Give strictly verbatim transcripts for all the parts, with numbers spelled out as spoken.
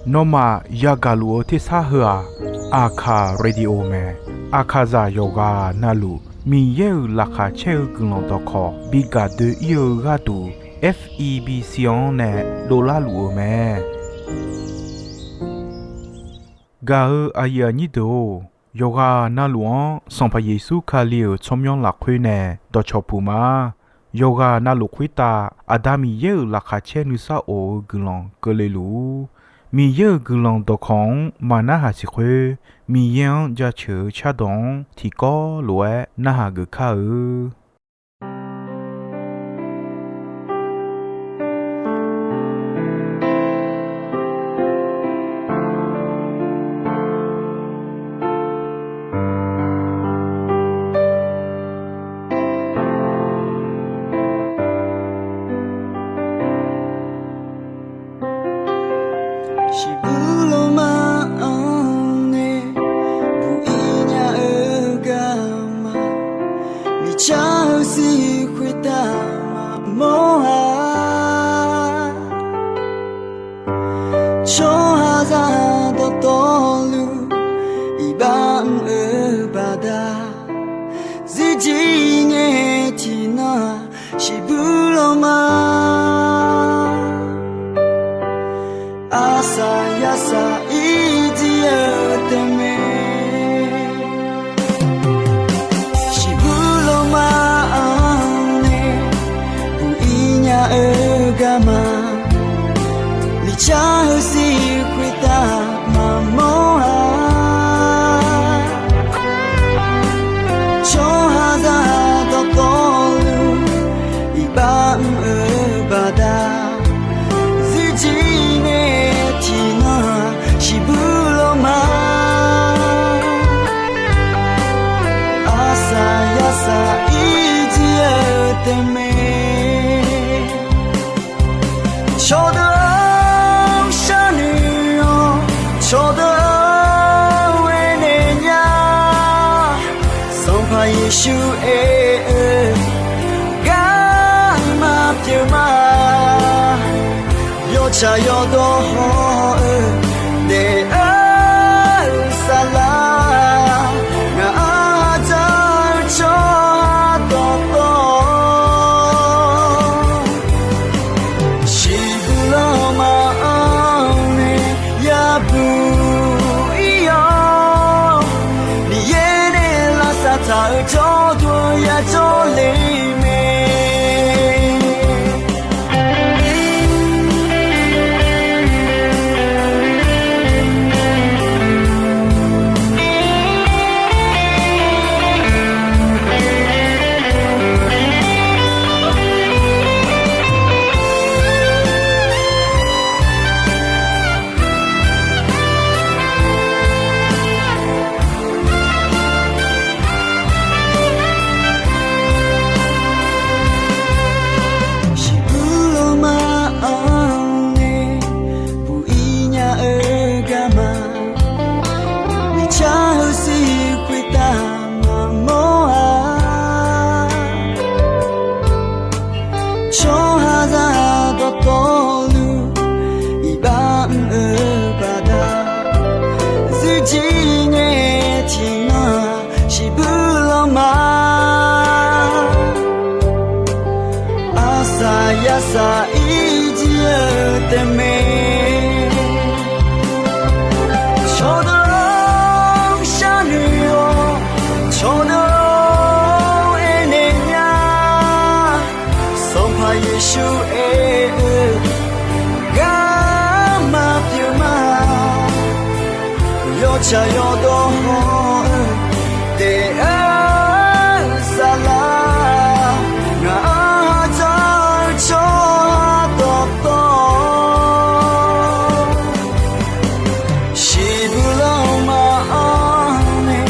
Nawmaf yagaq luf-eu tersar heu-aq, Aqkaq Radio mae. Aqkaqzaq yawqghaq navluf Miqyaer-euq laqkhaq caer-eu guiqlanq dawqkawq bi gaq doe-ir-eu gharduq, F E B C-anr nae dovlar luf-eu mae. Gaq-eu aqyuif aqnyir deuq-or, yawqghaq navluf-anr Sanqpaq Yeqsur Kali-euq tsawrmyanr lafkhoer nae dawqcawq puq ma. Yawqghaq navluf khoertav Aqda Miqyaer-euq laqkhaq caer nuisar of-eu guiqlanq keuvle luf-ur. Miqyaer-euq guiqlanq dawqkawq-anr maqnarhaq siq khoer, Miqyaer-anr jaceuq-eu cardawq-anr tiqkawv lof-aer narhaq geuf kar-eu. Shiqbuir lawrma-anr nae buq-ir nya-eu garma, miqcar-eu sir khoertav maqmawr-a. Tsawrhaqzaq dawqtawvluf iqbax mr-eu baqda, zirjir ngae tiqnan-aq, shiqbuir lawrma arsaq yarsaq ir jir-eu tae mae. Shiqbuir lawrma-anr nae buq-ir nya-eu garma, miqcar-eu sir khoertav maqmawr-a. Tsawrhaqzaq dawqtawvluf iqbax mr-eu baqda, zirjir ngae tiqnan-aq, shiqbuir lawrma arsaq yarsaq ir jir-eu tae mae. Cawqdeuq-anr sharnoeq-awr, cawqdeuq-anr aernaeq nya. Sanqpaq Yeqsur aer-eu garma pyeuf ma. Yawtsaq yawdawr haw-eu daef-eu saflar, ngaq-anr dzaq-eu tsawrhaq dawqtawv, shiqbuir lawrma-anr nae yabuq ir-awr, Miqyaer nae lavsav taq-euq jawrduq yajawr le mae. Shiqbuir lawrma-anr nae buq-ir nya-eu garma, miqcar-eu sir khoertav maqmawr-a. Tsawrhaqzaq dawqtawvluf iqbax mr-eu baqda, zirjir ngae tiqnan-aq, shiqbuir lawrma arsaq yarsaq ir jir-eu tae mae. Cawqdeuq-anr sharnoeq-awr, cawqdeuq-anr aernaeq nya. Sanqpaq Yeqsur aer-eu garma pyeuf ma. Yawtsaq yawdawr haw-eu daef-eu saflar, ngaq-anr dzaq-eu tsawrhaq dawqtawv, shiqbuir lawrma-anr nae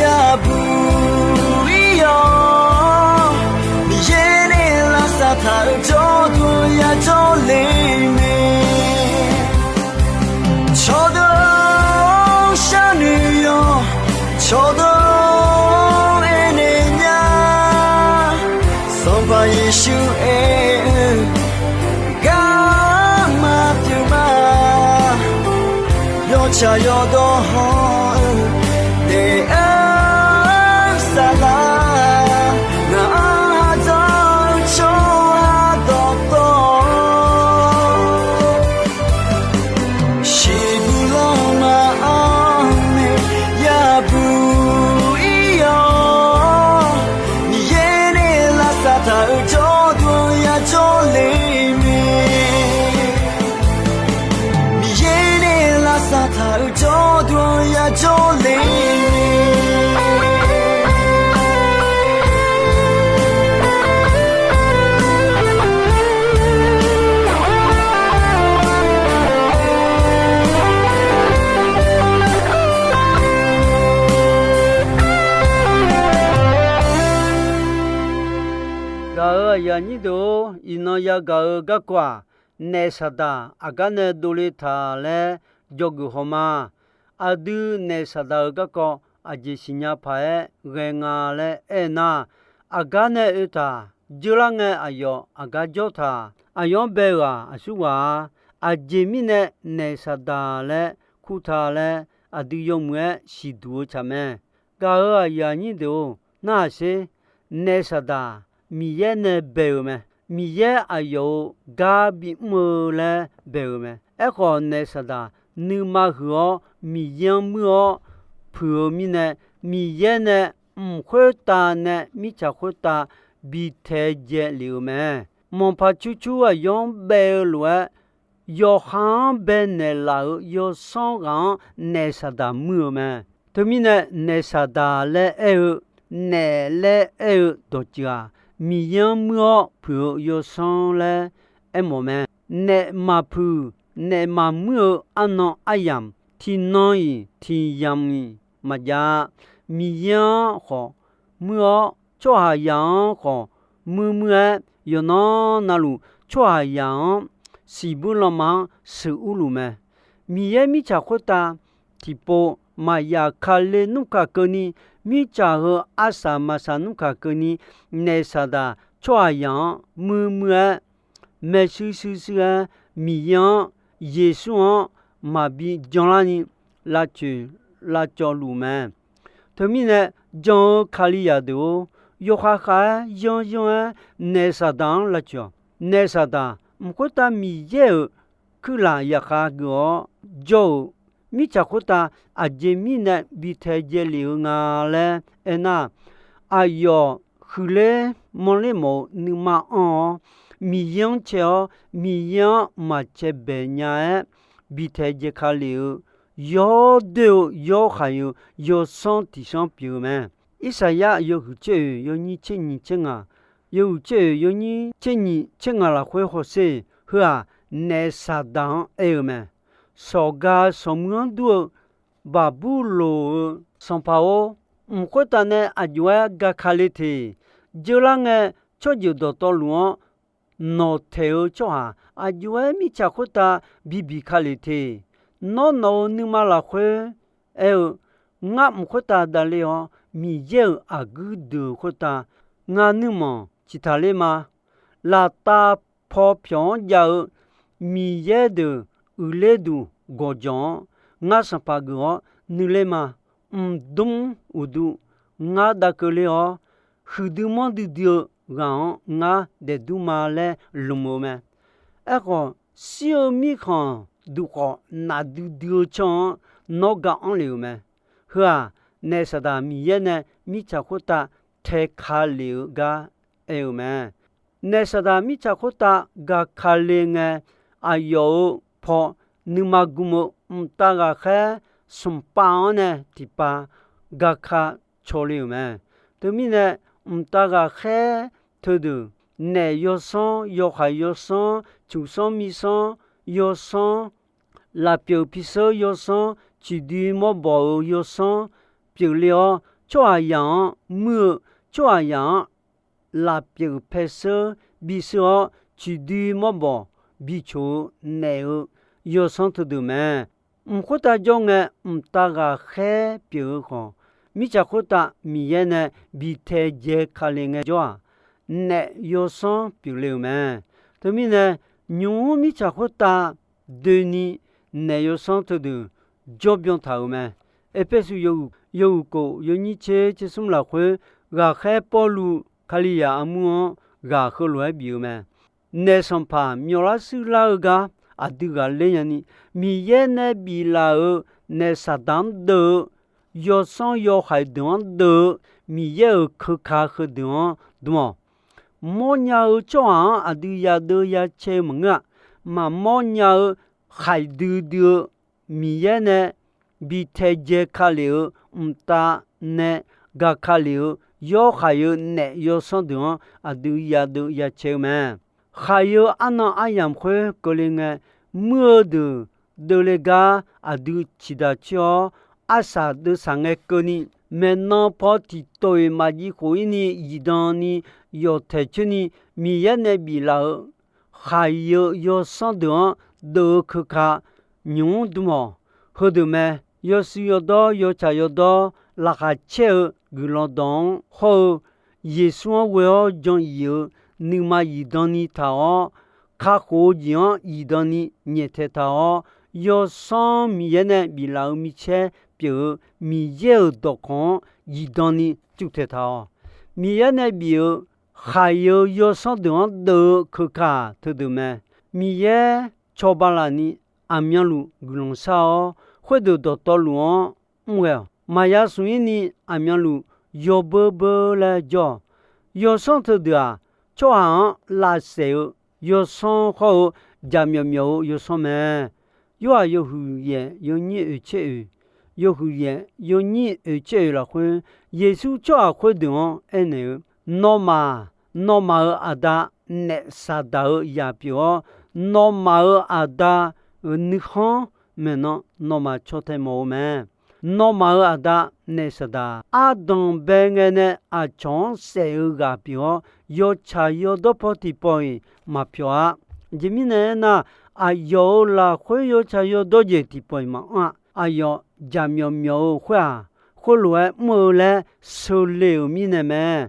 yabuq ir-awr, Miqyaer nae lavsav taq-euq jawrduq yajawr le mae. Cawqdeuq-anr sharnoeq-awr, Tsaq yawdawr hawr-eu taef-aer saflar, ngaq-anr ha dzanr-eu tsawrhaq dawqtawv, shiqbuq lanma-anr nae yabuq ir-awr, Miqyaer nae lavsav taq-euq jawrduq yajawr le mae. Miqyaer nae lavsav taq-euq jawrduq yajawr le. Gaq-euq aqyuif aqnyir deuq-or, iqnan yagaq-eu garkawv-aq, naef saqdaq aqgar nae dovle taq laer dzawgeuf haw ma. Aqdui naef saqdaq-euq garkawv aqjeq siqnya paq-aer ghae nga laer aernar, aqgar nae oe taq, dzeurlar ngae aqyawf aqgar jawr taq, aqyawf-anr bae-euq-aq aqsurghaq-a. Aqjeq mirnae naef saqdaq laer kurtaq laer aqdui yawmuiq-aer siqduq-eu tsaq mae. Gaq-euq aqyuif aqnyir deuq-or, narhaq sher. Naef saqdaq Miqyaer nae bae-euq mae. Miqyaer aqyawf-euq gar bimr-eu laer bae-euq mae. Aerkhawf, naef saqdaq nuima huiq-awr Miqyaer-anr muir-awr puiq-eu mirnae, Miqyaer nae mq khoertav nae mirtsaq khoertav bi taedzae lef-euq mae. Manqpaq cur cur aqyawf-anr bae-eu lof-aer, yawqha-anr bae naeqlaf-euq yawsanr ghaq-anr naef saqdaq muir-eu mae. Teumirnae, naef saqdaq laer aer-eu, naef laer aer-eu dawqtsuif-aq, Miqyaer-anr muir-awr puiq-eu yawsanr laer aermawf mae. Naef maqpuiq, naef maqmuir-eu arnan aryamq, tiqnan-iq tiqyamq-iq maqjav-a. Miqyaer-anr khawf muir-awr, tsawrhaqzaq-anr khawf muir muir-aer, yawqnan navluf tsawrhaqzaq-anr siqbuir lanma-anr sheuqur luf mae. Miqyaer mirtsaq khoertav tiqpov maqyaf kale nmr kaq keuvni, mirtsaq heu arsaq maqsaq nmr kaq keuvni, naef saqdaq tsawrhaqzaq-anr muir muir-aer, maershuir shuir shuir-aer, Miqyaer-anr, Yeqsur-anr maqbi janlarni lavcoeq lavcawv luf mae. Teumirnae, jan-eu Kalizaq deuq-or, yawkhav khav-aer yanr yanr-aer naef saqdaq-anr lavcoeq-awq. Naef saqdaq mq khoertav Miqyaer-euq kuirlaf zaqkhav geuf-awr jawr-euq mirtsaq khoertav aqjeq mirnae bi taedzae lef-eu nga laer aernar, aqyawf huiqler manrler mawf-eu nuima anr-awr, Miqyaer-anr cae-awr, Miqyaer-anr maqcae bae nya-aer bi taedzae ka lef-eu yawdoer-eu yawhaiq-eu yawsanr tiqsanr pyeuf-eu mae. Irsaqyar yawhuiq tser oeq yawnyir tser nyiq tser ngaq, yawhuiq tser oeq yawnyir tser nyiq tser ngaq lafkhoer hawsher, heu-aq, naef saqdaq-anr aer-eu mae. Sawqga sawqmuiq-anr dur-eu Baqburloq-euq sanqpaq-or, mq khoertav nae aq jov-aer ga ka le teq. Dzeurlar ngae, tsawrjeuq dawqtawvluf-anr nawq taeq-eu tsawrhaq aq jov-aer mirtsaq khoertav bibiq ka le teq. Nawr nawq-euq nuima lafkhoer aer-eu, ngar mq khoertav davler-awr, Miqyaer-euq aqguir deuq khoertav ngar nuirmanq ciqtaq ler ma. Laftav paw pyawq-anr jav-eu Miqyaer deuq uiqler duq gawqjawq-anr ngar sanqpaq geuf-awr nuiler ma. Mqdmr uqduq ngar dav keuvler-awr, huiqdui manrdui dui-eu ghaq-anr ngar daefdur ma laer lmq-eu mae. Aerkhawf, shir-eu mirkhanq duq khawf nafdui dui-eu canr-anr nawr ga anr lef-euq mae. Heu-aq, naef saqdaq Miqyaer nae mirtsaq khoertav taeka lef-eu gar aer-eu mae. Naef saqdaq mirtsaq khoertav ga ka le ngae, aqyawf-euq paw nuima gm-eu mqtav ghaqkhaer smq pav-anr nae tiqpav ga ka caw le-euq mae. Teumirnae, mqtav ghaqkhaer teudeuq, naef yawsanr, yawhaiq yawsanr, cuqsanr misanr yawsanr, lafpyeuf piseur yawsanr, ciqdui mawrbawq-euq yawsanr pyeufle-awr, tsawrhaqzaq-anr muir-eu, tsawrhaqzaq-anr lafpyeuf paeseur bisheur-awr, ciqdui mawrbawq bicoq-eu naef-eu yawsanr teudeuq mae. Mq khoertav jawr ngae, mqtav ghaqkhaer pyeuf-eu khawf, mirtsaq khoertav Miqyaer nae bi taedzae ka le ngae jawr-aq, naef yawsanr pyeufle-euq mae. Teumirnae, nymq-mr mirtsaq khoertav doeni naef yawsanr teudeuq jawrbyan taq-euq mae. Erpersu yawhuiq kof yawnyir tser tser smr lafkhoer, ghaqkhaer Pawrluv Kalizaq armur-anr ghaq heulof-aer bif-eu mae. Naef sanqpaq myawflar shuir lar-eu gar aqdui ghaqler nyani, Miqyaer nae biflaf-euq naef Saqdaq-anr deuv-eu, yawsanr yawhaiq deuq-anr deuv-eu, Miqyaer-euq keuka heudeuq-anr dm-awq. Mawrnya-eu tsawrhaq-anr aqdui yadeuv yacae-eu maqngeur-aq, maqmawr nya-eu khaiq duidui-eu Miqyaer nae bi taedzae ka lef-eu mqtav nae gaq ka lef-eu yawhaiq-eu naef yawsanr deuq-anr aqdui yadeuv yacae-eu mae. Khaiq-eu arnan aryamq khoer keuvle ngae, muir-eu deuq deuvle gar aqdui ciqdaq coer-awr, arsaq deuvsaq ngae keuvni, maeqnan paw tiqtof-iq maqjiv khof-ir ni zifdan ni yawqtaeq coer ni, Miqyaer nae biflaf-eu khaiq-eu yawsanr deuq-anr deuv-eu keuka nymq-mr dm-awq. Heudeuq mae. Yawshuif yawdawr, yawtsaq yawdawr, laqkhaq caer-eu guiqlanq dawq-anr hawr-eu, Yeqsur-anr ghoe-awr jan-ir-eu nuima zifdan ni taq-awr, kakhof-eu jeq-anr zifdan ni nyaeftaeq taq-awr, yawsanr Miqyaer nae biflaf-eu micaer pyeuf-eu Miqyaer-euq dawqkawq-anr zifdan ni cuvtaeq taq-awq. Miqyaer nae bif-eu khaiq-eu yawsanr deuq-anr deuv-eu keuka teudeuq mae. Miqyaer cawba laf ni aqmyanluf guiqlanq shar-awr, khoerdeuq dawqtawvluf-anr mr ghae-awq. Maqya smq-ir ni aqmyanluf yawbeur beur laer jawr-awq. Yawsanr teudeuq-aq, tsawrhaq-anr lavsaef-eu yawsanr hawr-eu jaqmyawf myawf-eu yawsanr mae. Yorhaq yawhuiq yaef yawnyir oeq tser oeq, yawhuiq yaef yawnyir oeq tser oeq lafkhoer, Yeqsur tsawrhaq khoerdeuq-anr aernaeq-eu, Nawmaf, nawmaf-euq aqda, naef Saqdaq-euq zaq pyeuf-awr, nawmaf-euq aqda-euq nuikhanr maeqnan nawmaf caw tae mawf-eu mae. Nawmaf-euq aqda, naef Saqdaq, ardanq bae ngae nae aqcawq-anr saef-eu ghaq pyeuf-awr, yawtsaq yawdawr paw tiqpawf-iq maqpyawq-a. Aqjeq mirnae aernar, aqyawf-euq lafkhoer yawtsaq yawdawr jeq tiqpawf-iq maqanr-a. Aqyawf jaqmyawf myawf-eu khoer-aq, khoerlof-aer mr-eu laer seule-euq mirnae mae.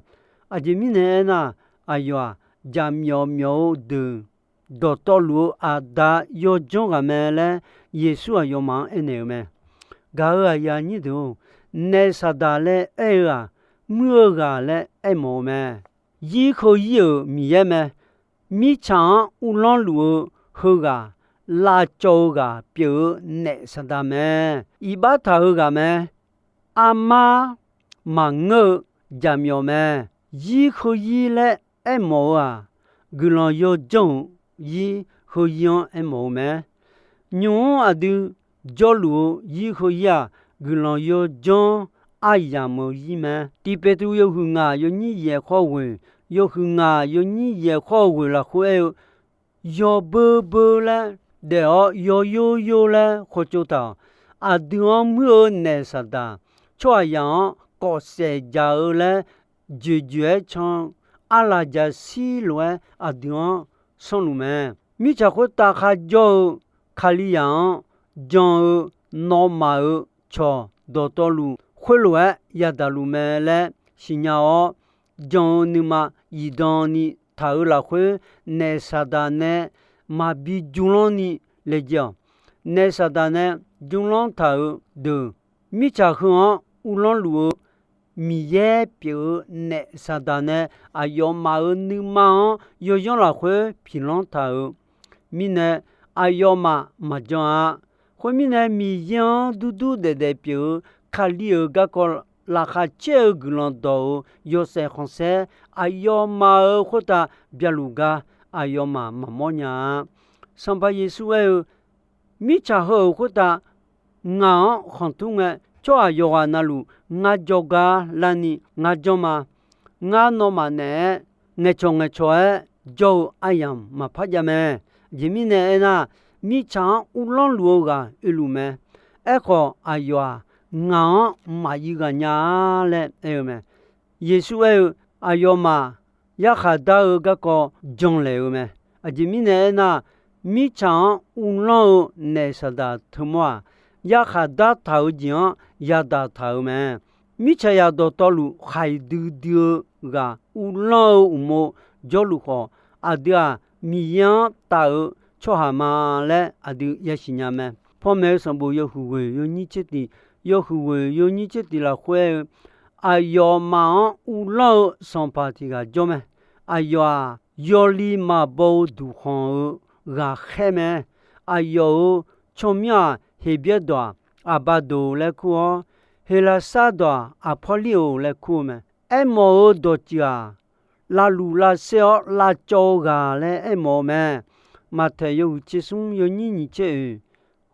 Aqjeq mirnae aernar, aqyawf-aq, jaqmyawf myawf-eu deuq dawqtawvluf-eu aqda yawdzanr ghaq mae laer Yeqsur aqyawfmaf-anr aernaeq-eu mae. Gaq-euq aqyuif aqnyir deuq-or, naef Saqdaq laer aer-eu-aq, muir-eu ghaq laer aermawf-eu mae. Zir heu zir-euq Miqyaer mae. Mirtsaq-anr uvlanr luf-eu heughaq, lavcawv-eu ghaq pyeuf-eu naef Saqdaq mae. Iqbax taq-eu ghaq mae. Armar maqngeur-eu jaqmyawf mae. Zir heu zir laer aermawf-eu-aq, guiqlanq yawdzanr-euq zir heu zir-anr aermawf-eu mae. Nymq-mr aqdui jawrluf-eu zir heu zir-aq, guiqlanq yawdzanr aryamq-eu zir mae. Tiq Peqtruv yawhuiq ngaq yawnyir yaef khawr ghoeq, yawhuiq ngaq yawnyir yaef khawr-eu ghoeq lafkhoer aer-eu, yawbeur beur laer daef-awr yawyor yor laer khawtsov taq-awq. Aqdui-anr muir-eu naef Saqdaq, tsawrhaqzaq-anr kawfsaef dzaq-eu laer joeqjoeq-aer can, arlaqjaq shir lof-aer aqdui-anr sanrluf mae. Mirtsaq khoertav kharjawr-eu Kalizaq-anr jan-eu nawmaf-euq cawq dawqtawvluf khoerlof-aer yadaq luf mae laer siqnya-awr, jan-eu nuima zifdan ni taq-euq lafkhoer, naef Saqdaq nae maqbi jmrlanr ni laejae-awq. Naef Saqdaq nae jmrlanr taq-euq deuq, mirtsaq heu-anr uvlanr luf-eu Miqyaer pyeuf-eu naef Saqdaq nae aqyawfmaf-euq nuima-anr yawyanr lafkhoer piqlanr taq-euq mirnae, aqyawfmaf maqjan-a. Khoermirnae, Miqyaer-anr durdur daefdaef pyeuf-eu Kali-euq garkawv laqkhaq caer-eu guiqlanq dawq-euq yawshaef khanqsaer aqyawfmaf-euq khoertav byaluf gar aqyawfmaf maqmawr nya-a. Sanqpaq Yeqsur aer-eu, mirtsaq heu-euq khoertav ngaq-anr khanqtur ngae, tsawrhaq yawqghaq navluf ngar jawrgar larni ngar janr ma. Ngar nawmaf naeq-aer ngaeqcawq ngaeqcawq-aer jawr-eu aryamq maqpar jav mae. Aqjeq mirnae aernar, mirtsaq-anr uvlanr luf-eu ghaq oeluf mae. Aerkhawf, aqyawf-aq, ngaq-anr maqyuif ghaq nya-a laer aer-eu mae. Yeqsur aer-eu, aqyawfmaf yarkhaq dar-eu garkawv janlaeq-eu mae. Aqjeq mirnae aernar, mirtsaq-anr uvlanr-eu naef Saqdaq teumawr-aq, yarkhaq dartaq-eu jeq-anr yadaq taq-euq mae. Mirtsaq yaq dawqtawvluf khaiq duidui-eu ghaq uvlanr-eu uqmov jawrluf khawf, aqdui-aq, Miqyaer-anr taf-eu tsawrhaq ma laer aqdui yasiq nya mae. Panmaeq-eu sanqbof yawhuiq ghoeq yawnyir tser tiq, yawhuiq ghoeq yawnyir tser tiq lafkhoer aer-eu, aqyawfmaf-anr uvlanr-eu sanqpaq tiq ghaq jawr mae. Aqyawf-aq, yawli maqbaw-eu duqkhanq-eu ghaqkhaer mae. Aqyawf-euq tsawrmyanr-aq, Heqbyaer dawq-aq, Aqbaqdoq laer kur-awr, Heqlaqsar dawq-aq, Aqpawrliroq laer kur-eu mae. Aermawf-eu dawqtsuif-aq, lavluf lavsaer-awr lavcawv-eu ghaq laer aermawf-eu mae. Maqtaeq yawhuiq tser smr yawnyir nyiq tser oeq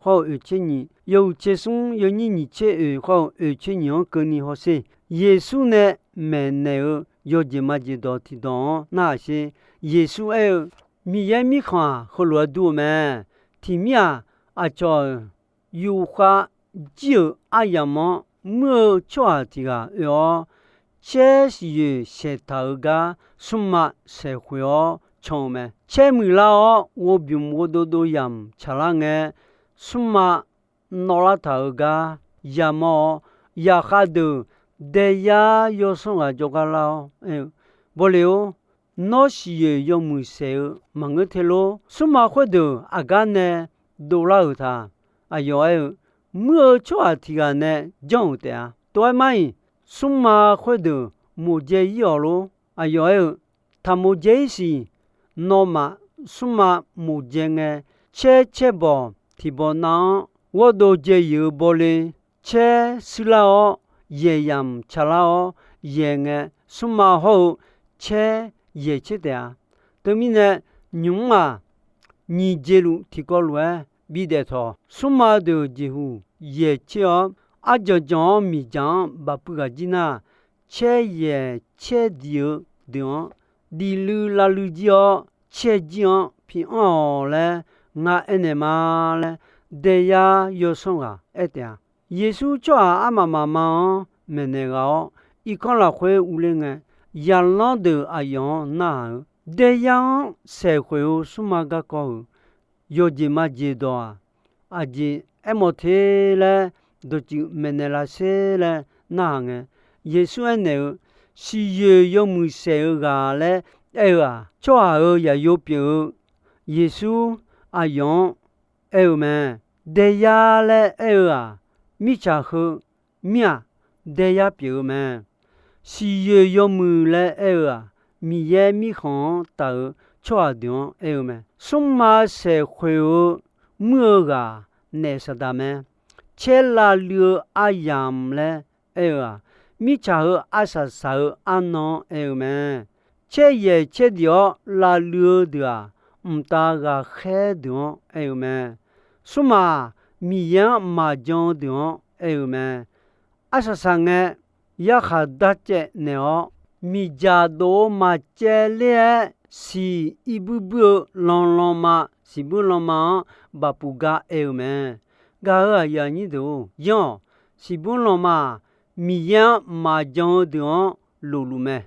khawr-eu oeq tser nyiq, yawhuiq tser smr yawnyir nyiq tser oeq khawr-eu oeq tser nyiq-anr keuvni hawsher. Yeqsur nae maeqnaeq-eu yawjeq majeq dawq tiqdawq-anr narhaq sher. Yeqsur aer-eu, Miqyaer Mirkhanq-aq, heulof-aer dur-eu mae. Tiqmir-aq, aqcawq-euq yufkhav jir-euq aryamq-anr muir-eu tsawrhaq tiq ghaq oe-awr, caer siqyoeq saeqtaq-euq gar smrma saeqkhoeq-awr can-eu mae. Caer muiqlar-awr, ghovbymq ghovdov dov yamq tsaqlar ngae, smrma nawvlar taq-euq gar yamawr-awr, yaqkhav deuq daeyar yawsanr ghaq jawrgar lar-awr aer-eu, Bawle-or, nawr siqyoeq yawmuiq saeq-eu maqngeur te lor. Smrma khoerdeuq aqgar nae dovlar-euq ta? Aqyawf aer-eu, Muir-eu tsawrhaq tiq ghaq nae janr-euq taef-a. Tov-aer mar-iq, smrma khoerdeuq moqjae ir-awq lor. Aqyawf aer-eu, Taqmoq jae ir siq. Nawmaf smrma moqjae ngae, caer caer bawq tiq bawq nav-anr ghawrdov jae-iq-eu bawle, caer shuirlar-awr, yaeq yamq tsaqlar-awr yaeq ngae, smrma hawr-eu caer yaeq tser taef-a. Teumirnae, nymq-mr-aq, nyiq jeq luf tiqkawv lof-aer bidaef tawq. Smrma deuq jeqhuq yaeq tser-awr, arjanq janq-awr miqdzaq-anr bafpuiv ghaq jir nar, caer yaeq caer diq-eu deuq-anr, diq luiv lav luiv jir-awr, caer jir-anr pi anr-awq laer ngar aernaeq ma laer, daeyar yawsanr ghaq aer taef-a. Yeqsur tsawrhaq armaf mafma-anr maeqnaeq ghaq-awr, irkanr lafkhoer urler ngae, yaqlanr deuq aqyawf-anr narhaq-eu, Daeyar-anr saeqkhoeq-eu smrma garkawv-euq yawjeq majeq dawq-aq, aqjeq aermawf te laer dawqtsuif maeqnaeq lasher laer narhaq ngae, Yeqsur aernaeq-eu, Siqyoeq yawmuiq saeq-eu ghaq laer aer-eu-aq, tsawrhaq-euq yaqyo pyeuf-eu Yeqsur aqyawf-anr aer-eu mae. Daeyar laer aer-eu-aq, mirtsaq heu mir-aq, daeyar pyeuf-eu mae. Siqyoeq yawmuiq laer aer-eu-aq, Miqyaer Mirkhanq-anr taf-eu tsawrhaq deuq-anr aer-eu mae. Smrma saeqkhoeq-eu muir-eu ghaq naef Saqdaq mae. Caer lavluiv-eu aryamq laer aer-eu-aq, mirtsaq heu arsaq saq-eu arnan-anr aer-eu mae. Caer yaeq caer diq-awr lavluiv-eu deuq-aq, mqtav ghaqkhaer deuq-anr aer-eu mae. Smrma-aq, Miqyaer-anr maqjan-eu deuq-anr aer-eu mae. Arsaq saq ngae, yarkhaq darcaev naeq-awr, miqdzaq dof-eu maqcaev ler-aer siq ir buir buir-eu lanlanma, siqbuir lanma-anr bafpuq gar aer-eu mae. Gaq-euq aqyuif aqnyir deuq-or, yanr-awq. Siqbuir lanma-aq, Miqyaer-anr maqjan-eu deuq-anr lofluf mae.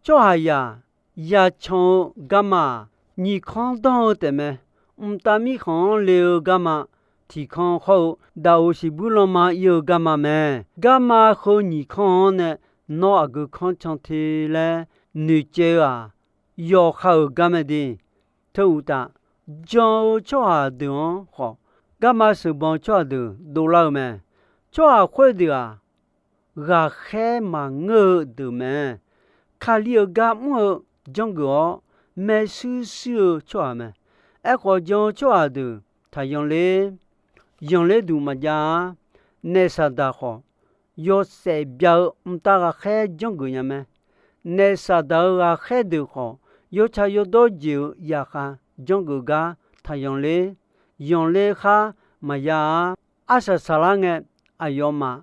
Tsawrhaqzaq yacan-eu garma-aq, nyiq kanr danr-eu taefmae. Mqtav Mirkhanq-anr le-eu garma, tiq kanr khawr-eu daqoq siqbuir lanma ir-eu garma mae. Garma heu nyiq kanr-anr nae nawr aqgeu kanr can te laer noeqcaev-eu-aq, yawqha-euq garmae de. Teu uqtaf, jan-eu tsawrhaq deuq-anr khawf, garma sheuqbanq tsawrhaq deuq dovlar-eu mae. Tsawrhaq khoerdeuq-aq, ghaqkhaer maqngeur-eu deuq mae. Kali-euq gar mr-eu janrgeuf-awr maershuir shuir-eu tsawrhaq mae. Aerkhawf, jan-eu tsawrhaq deuq taqyan ler, yanqler duq maqjav-a. Naef Saqdaq khawf, yawshaef bya-eu mqtav ghaqkhaer janrgeuf nya mae. Naef Saqdaq-euq ghaqkhaer deuq khawf, yawtsaq yawdawr jeq-euq zaqkhav janrgeuf gar taqyan ler, yanqler khar maqya-a. Arsaq saqlar ngae, aqyawfmaf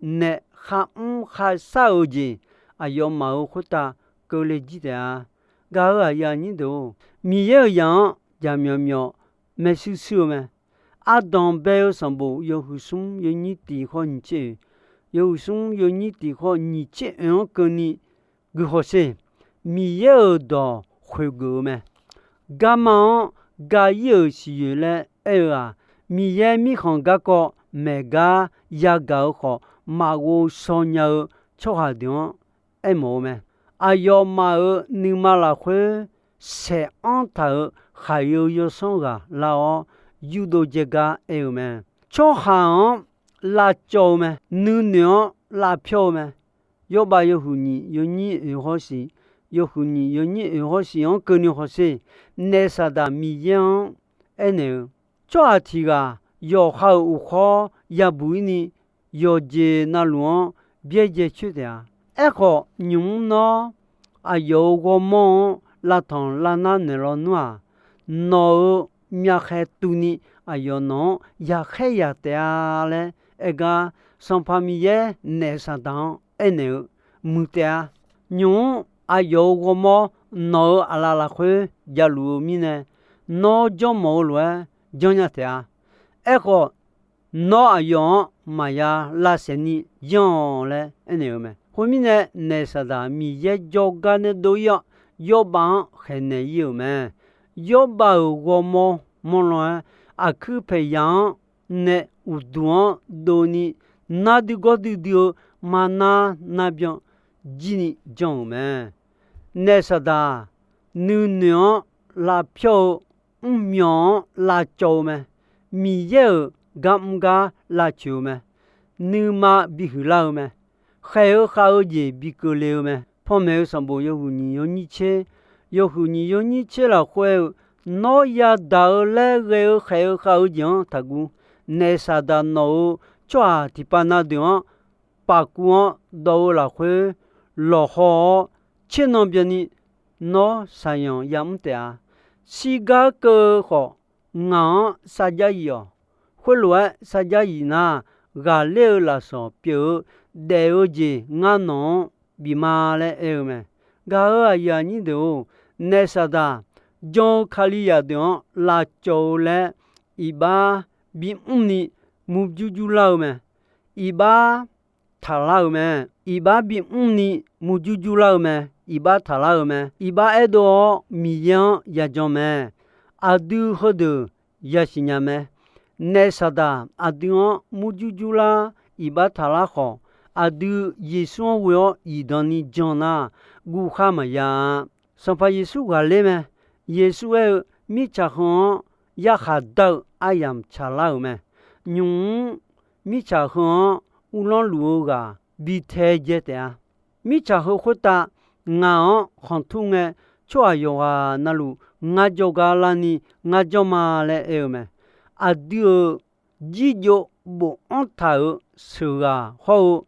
naef kharmr kharshar-eu jeq, aqyawfmaf-euq khoertav keuvle jir taef-a. Gaq-euq aqyuif aqnyir deuq-or, Miqyaer-euq zaq-anr jaqmyawf myawf maershuir shuir-eu mae. Ardanqbae-eu sanqbof yawhuiq smr yawnyir tiq khawr nyiq tser oeq, yawhuiq smr yawnyir tiq khawr nyiq tser oeq-anr keuvni guihaw sher. Miqyaer-euq dawq khoeqgeuf-eu mae. Garma-anr ga ir-euq siqyoeq laer aer-eu-aq, Miqyaer Mirkhanq garkawv maeq gar yagaq-eu khawf, maqghov shaw nya-eu tsawrhaq deuq-anr aermawf-eu mae. Aqyawfmaf-euq nuima lafkhoer saeq anr taq-euq khaqi-eu yawsanr ghaq lar-awr, yurdov jaev gar aer-eu mae. tsawrhaq-anr lavcawv-eu mae. Nuinoeq-anr lavpyawr-eu mae. Yawrbav yawhuiq nyiq yawnyir oeq hawr shiq, yawhuiq nyiq yawnyir oeq hawr shiq-anr keuvni hawsher. Naef Saqdaq Miqyaer-anr aernaeq-eu, tsawrhaq tiq ghaq yawqha-euq uqkhawr yabuq-ir ni, yawqjeq navluf-anr byaerdzae coer taef-a. Aerkhawf, nymq mr nawr aqyawf-euq ghawrmawr-anr lavtanq lavnar naeq lawnmr-aq, nawq-euq myavkhaeq tuvni aqyawf nawq-anr yaqkhaer yaq taef-a laer aer gar, Sanqpaq Miqyaer Naef Saqdaq-anr aernaeq-eu muiq taef-a. Nymq mr aqyawf-euq ghawrmawr nawq-euq aqlaf lafkhoer javluf-eu mirnae, nawr janrmawf-eu lof-aer janrnya taef-a. Aerkhawf, nawr aqyawf-anr maqya lavsaef ni yanr-awq laer aernaeq-eu mae. Khoermirnae, Naef Saqdaq Miqyaer jawrgar nae dov-ir-awr, Yawrbav-anr khaeqnaeq-ir-euq mae. Yawrbav-euq ghawrmawr mawrlan-aer, aqkuir paeqyaq-anr nae uqduq-anr dovni, nar duigawr duidui-eu marnar narbyan jirni jan-euq mae. Naef Saqdaq nuinoeq-anr lavpyawr-eu, mrmyawq-anr lavcawv-eu mae. Miqyaer-euq gar mr gar lavcoeq-eu mae. Nuima bihuiqlar-eu mae. Khaeq-eu khav-eu jeq bi keuvle-eu mae. Panmaeq-eu sanqbof yawhuiq nyiq yawnyir tser, yawhuiq nyiq yawnyir tser lafkhoer-eu, nawr yadaq-eu laer ghae-eu khaeq-eu khav-eu jeq-anr taqguv. Naef Saqdaq nawq-euq tsawrhaq tiqpav na deuq-anr pafkuv-anr dawv-eu lafkhoer lawqhaw-awr, tsernan byanni nawr shaqyanq yamr taef-a. Shirgar keuv-eu khawf, ngaq-anr sarjax yif-awq. Khoerlof-aer sarjax yif nar, ghaqler-eu lafsawq pyeuf-eu daef-eu jeq ngar nawq-anr bif ma laer aer-eu mae. Gaq-euq aqyuif aqnyir deuq-or, Naef Saqdaq jan-eu Kalizaq deuq-anr lavcawv-eu laer iqbax bimr ni murjur jurlar-eu mae. Iqbax taqlar-euq mae. Iqbax bimr ni murjur jurlar-eu mae. Iqbax taqlar-euq mae. Iqbax aerdov-awr Miqyaer-anr yajan mae. Aqdui heudeuq yasiq nya mae. Naef Saqdaq aqdui-anr murjur jurlar, iqbax taqlar khawf, aqdui Yeqsur-anr ghoe-awr zifdan ni jan nar, guvkhar maqya-a. Sanqpaq Yeqsur ghaqler mae. Yeqsur aer-eu, mirtsaq heu-anr yarkhaq dar-eu aryamq tsaqlar-euq mae. Nymq mr mirtsaq heu-anr uvlanr luf-eu ghaq bi tae dzae taef-a. Mirtsaq heu khoertav ngaq-anr khanqtur ngae, tsawrhaq yawqghaq navluf ngar jawrgar larni ngar janr ma laer aer-eu mae. Aqdui-euq jirjov bofanr taq-euq sheuqghaq hawr-eu,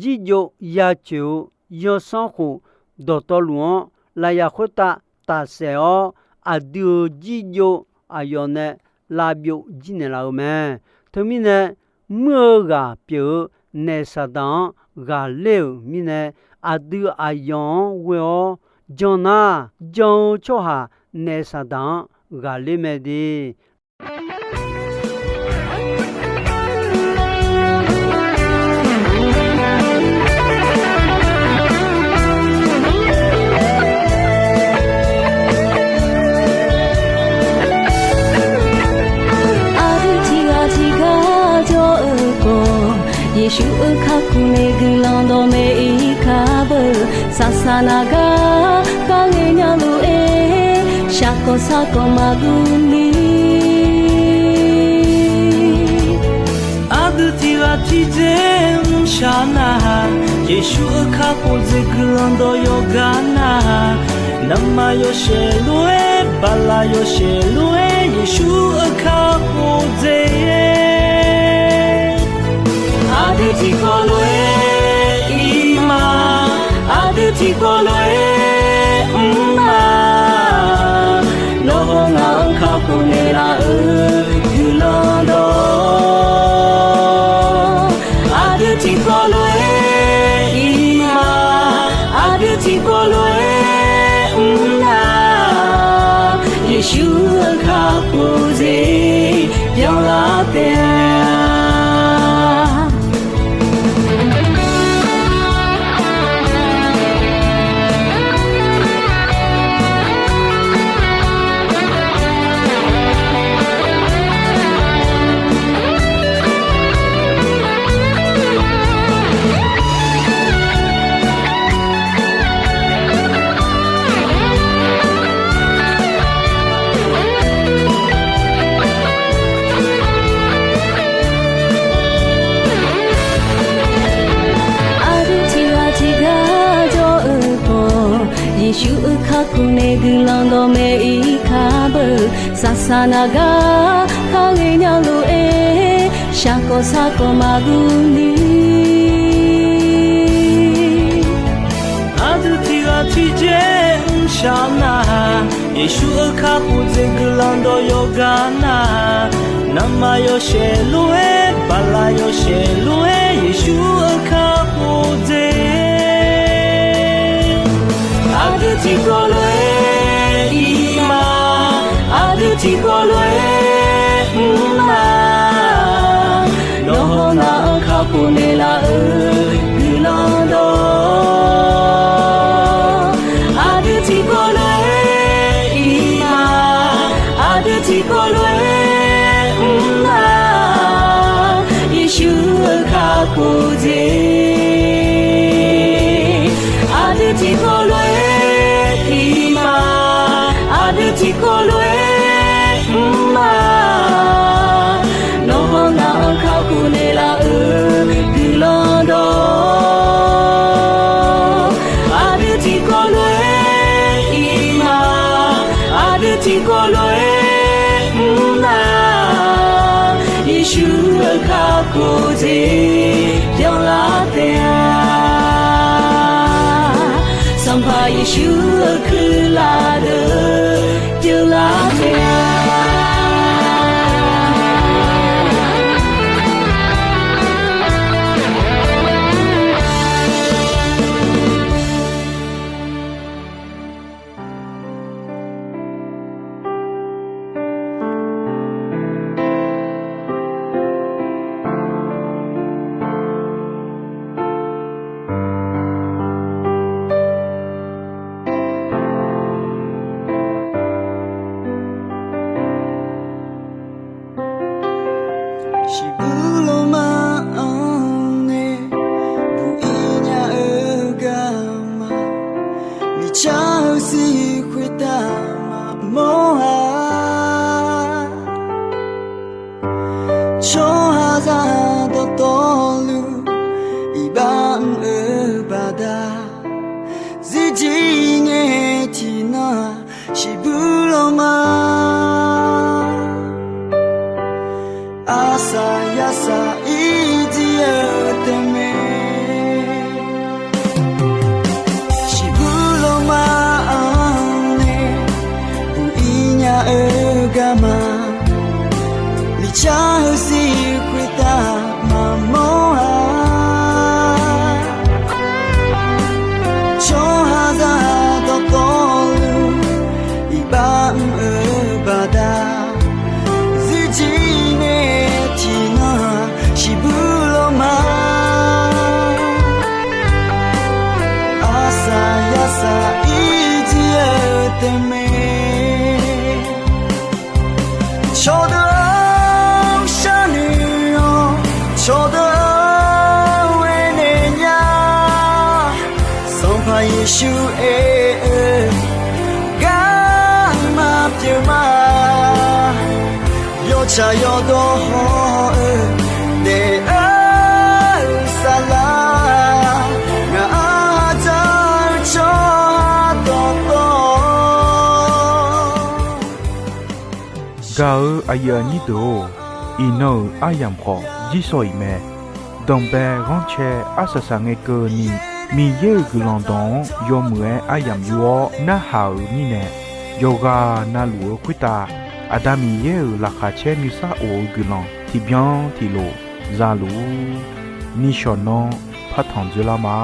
jirjov yacoeq-eu zanrsanrkhof dawqtawvluf-anr lafyaq khoertav tafsaef-awr, aqdui-euq jirjov aqyawf nae lavbyov jirnaeq laf-eu mae. Teumirnae, muir-eu ghaq pyeuf-eu Naef Saqdaq-anr ghaqler-euq mirnae, aqdui aqyawf-anr ghoe-awr jan nar, jan-eu tsawrhaq Naef Saqdaq-anr ghaqler mae de. Aqdui tiqghaq tiqgar jawr-eu khawf, Yeqsur-euq kakhof nae guiqlanq dawqmaeq-ir kar beu. Saqsaq naq gar kharngae nya lof-aer, shaqkawq sarkawq maqguv ni. Aqdui tiqghaq tiqdzer mrshaq nar-aq, Yeqsur-euq kakhof dzer guiqlanq dawq yawqgar nar-aq, navmaqtser yawshaef lof-aer, bala yawshaef lof-aer, Yeqsur-euq kakhof dzer aqdui tiqkawv lof-aer ir ma, aqdui tiqkawv lof-aer mr ma. Nawr hawr ngaq-anr kakhof naeqlaf-euq guiqlanq dawq, aqdui tiqkawv lof-aer ir ma, aqdui tiqkawv lof-aer mr ma. Yeqsur-euq kakhof dzer byanlar taef-a. Yeqsur-euq kakhof nae guiqlanq dawqmaeq-ir kar beu, saqsaq naq gar kar ghaenya lof-aer, shaqkawv sarkawv maqdur ni. Aqdui tiqghaq tiqjeq mrshaq nar, Yeqsur-euq kakhof jeq guiqlanq dawq yawqgar nar, navmaqyawshaef lof-aer, baqlaq yawshaef lof-aer, Yeqsur-euq kakhof jeq. Aqdui tiqkawv lof-aer ir ma, aqdui tiqkawv lof-aer mr ma. Nawr hawnar-anr kakhof naeqlaf-euq guiqlanq dawq, aqdui tiqkawv lof-aer ir ma, aqdui tiqkawv lof-aer mr ma. Yeqsur-euq kakhof jeq. Aqdui tiqkawv lof-aer ir ma, aqdui tiqkawv lof-aer mr ma. Nawr hawnar-anr kakhof naeqlaf-euq guiqlanq dawq, aqdui tiqkawv lof-aer ir ma, aqdui tiqkawv lof-aer mr ma. Yeqsur-euq kakhof jeq byanlar taef-a. Sanqpaq Yeqsur-euq kuirlaf deuq byanlar taef-a. Shiqbuir lawrma-anr nae buq-ir nya-eu garma, miqcar-eu sir khoertav maqmawr-a. Tsawrhaqzaq dawqtawvluf iqbax mr-eu baqda, zirjir ngae tiqnan-aq, shiqbuir lawrma, arsaq yarsaq ir jir-eu taef mae. Shiqbuir lawrma-anr nae buq-ir nya-eu garma, miqcar-eu sir khoertav maqmawr-a. Tsawrhaqzaq dawqtawvluf iqbax mr-eu baqda, zirjir ngae tiqnan-aq, shiqbuir lawrma, arsaq yarsaq ir jir-eu taef mae. Cawqdeuq-anr sharnoeq-awr, cawqdeuq-anr aernaeq nya. Sanqpaq Yeqsur aer-eu garma pyeuf ma. Yawtsaq yawdawr haw-eu daef-eu saflar, ngaq-anr ha dzar-eu tsawrhaq dawqtawv. Gaq-euq aqyuif aqnyir deuq-or, iqnan-euq aryamq khawf jirsawq iq mae. Danqbae ghanrcae arsaq saq ngae keuvni, Miqyaer-euq guiqlanq dawq-anr yawmuiq-aer aryamq yur-awr narhaq-euq mirnae, yawqghaq na luf-eu khoertav Aqda Miqyaer-euq laqkhaq caer nuisar of-eu guiqlanq tiqbyan tiqlof za luf-ur. Nishawq nan partanq dzoerlar ma.